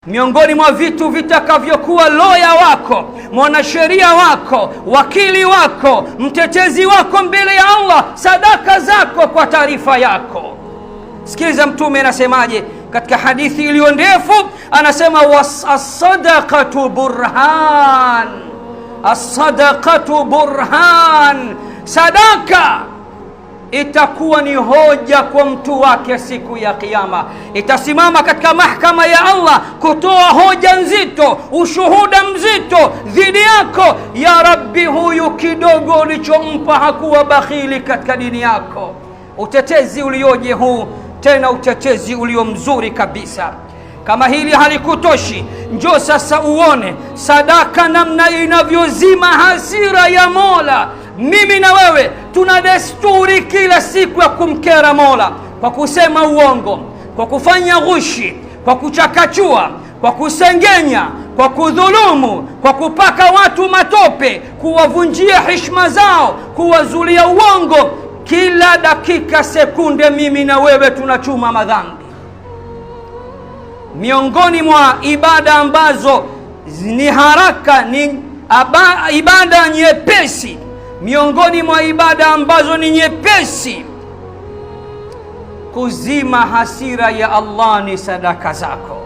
Miongoni mwa vitu vitakavyokuwa loya wako, mwanasheria wako, wakili wako, mtetezi wako mbele ya Allah, sadaka zako kwa taarifa yako. Sikiliza Mtume anasemaje katika hadithi iliyo ndefu, anasema as-sadaqatu burhan, as-sadaqatu burhan, sadaka itakuwa ni hoja kwa mtu wake siku ya Kiyama. Itasimama katika mahakama ya Allah kutoa hoja nzito, ushuhuda mzito dhidi yako. Ya Rabbi, huyu kidogo ulichompa hakuwa bakhili katika dini yako. Utetezi ulioje huu! Tena utetezi ulio mzuri kabisa. Kama hili halikutoshi, njoo sasa uone sadaka namna inavyozima hasira ya Mola. Mimi na wewe tuna desturi kila siku ya kumkera Mola kwa kusema uongo, kwa kufanya ghushi, kwa kuchakachua, kwa kusengenya, kwa kudhulumu, kwa kupaka watu matope, kuwavunjia heshima zao, kuwazulia uongo. Kila dakika, sekunde, mimi na wewe tunachuma madhambi. Miongoni mwa ibada ambazo ni haraka, ni ibada nyepesi, miongoni mwa ibada ambazo ni nyepesi kuzima hasira ya Allah ni sadaka zako.